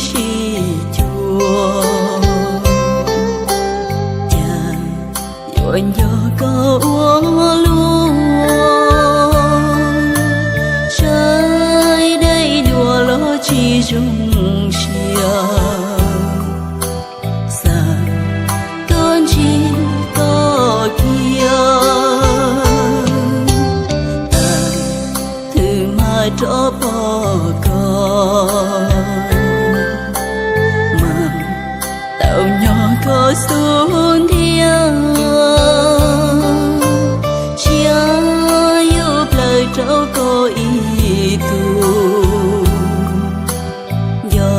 tsis cuag, cas yuav nco koj ua luaj, saib dai dua los tsis zoo siab, xav koj ntsib koj kiag, tas twg mas rov pom koj, mas tau nyob koj xub ntiag, siab yuav plawg rau koj ib tug, nco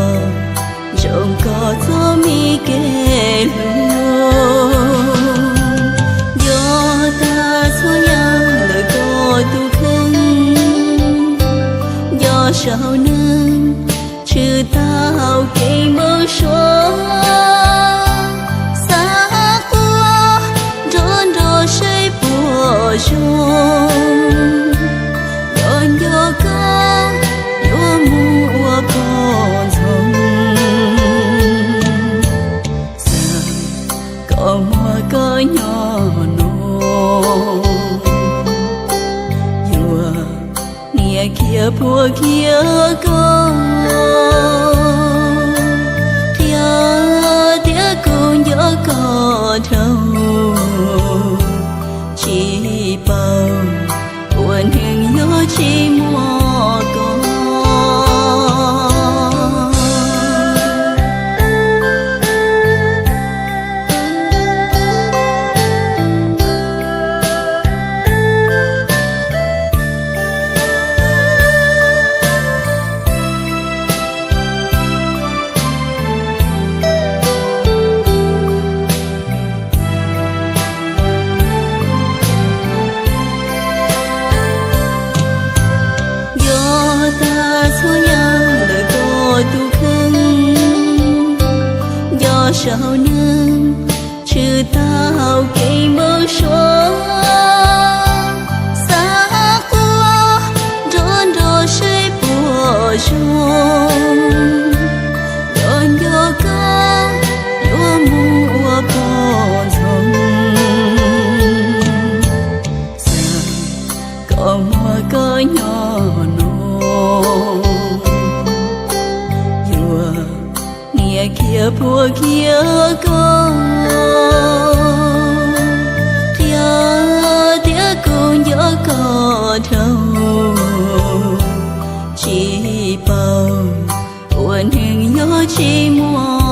ntsoov koj txoj me kev hlub, nco tag txhua yam ntawm koj tus kheej, nco saum neeg tshwm tau kev npau suav, xav quaj nrov nrov saib puas zoo, nco nco koj yuav mus ua poj ntxoog, xav kom muaj koj nyob no, yuav niam khiav puag khiav koj, qhia tias kuv nco koj dhau, tsis paub ua neeg yog tsis muaj koj. Nco tag txhua yam ntawm koj tus kheej, nco saum neeg tshwm tau kev npau suav, xav quaj nrov nrov saib puas zoo, nco nco koj yuav mus ua poj ntxoog, xav kom muaj koj nyob no, yuav niam khiav puag khiav koj, qhia tias kuv nco koj dhau, tsis paub ua neeg yog tsis muaj